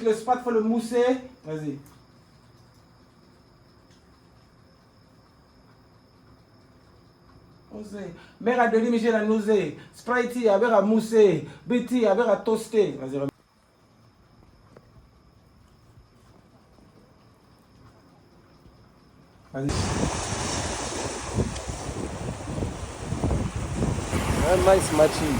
Le spot, faut le mousser. Vas-y. Osé. Mère a donné, j'ai la nausée. Sprite, avec à mousser. BT, avec à toaster. Vas-y, remets. Vas-y. Nice matching.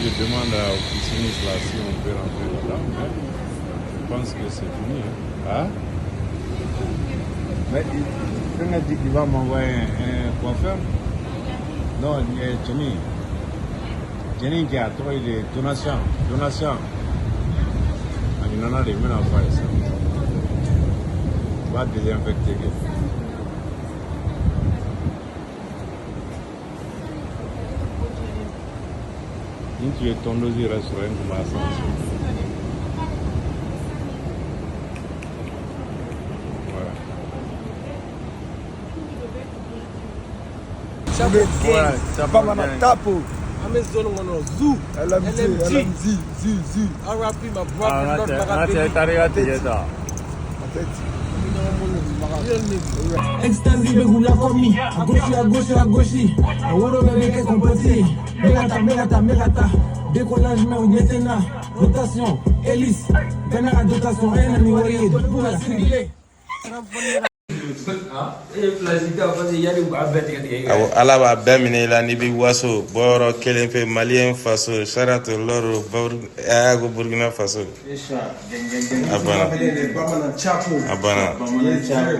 Je demande au pisciniste là si on peut rentrer là-dedans. Hein. Je pense que c'est fini. Hein. Mais il a dit qu'il va m'envoyer un coiffeur. Non, Jenny. Jenny qui a trouvé des donations. Donations. Il en a des mille ça. Va désinfecter. Ni tu es tondosi restaurant kuma ascension. Voilà. Voilà, Tapo. Zoo. LMG, LMG, Z, Z. RIP, my brother. Ecstasy, bɛ k'u lakɔmi a gauche à gauche à gauche a woro bɛɛ bɛ kɛ kɔnpɔti n bɛ ka taa n bɛ ka taa n bɛ ka taa décollage mais u ɲɛ tɛ n na rotation hélice bɛɛ n'a ka dotation e na ni wari ye pour la circuler. Awɔ, Ala b'a bɛɛ minɛ i la n'i bɛ waso bɔyɔrɔ kelen pe Malien faso Saratu Lɔru a ko Burkina Faso. A banna. A banna.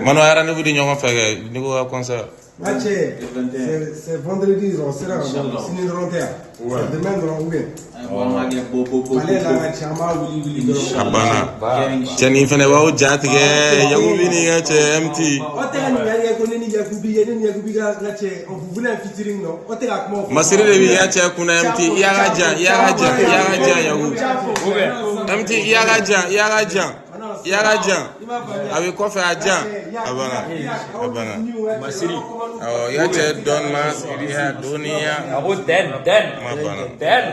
Manu a ye rendez-vous di ɲɔgɔn fɛ kɛ n'i ko ka concert. C'est vendredi, on sera sini dɔrɔn tɛ yan. C'est demain dɔrɔn ou bien. Ale la ka cɛ an b'a wuli wuli dɔrɔn. A banna. Cɛnin fɛnɛ b'aw ja tigɛ Yakubi n'i ka cɛ MT. Aw tɛ ka ɲininkali kɛ ko ne ni Yakubi ye ne ni Yakubi ka cɛ on vous voulait un featuring non? Aw tɛ ka kuma o fɔ. Masiri de b'i ka cɛ kunna MT i y'a ka jan i y'a ka jan i y'a ka jan Yaku. MT i y'a ka jan i y'a ka jan i y'a ka jan a bɛ kɔfɛ a jan a banna a banna. Masiri. Awɔ i ka cɛ dɔn ma siriya dɔnniya A ko den den ma banna. den.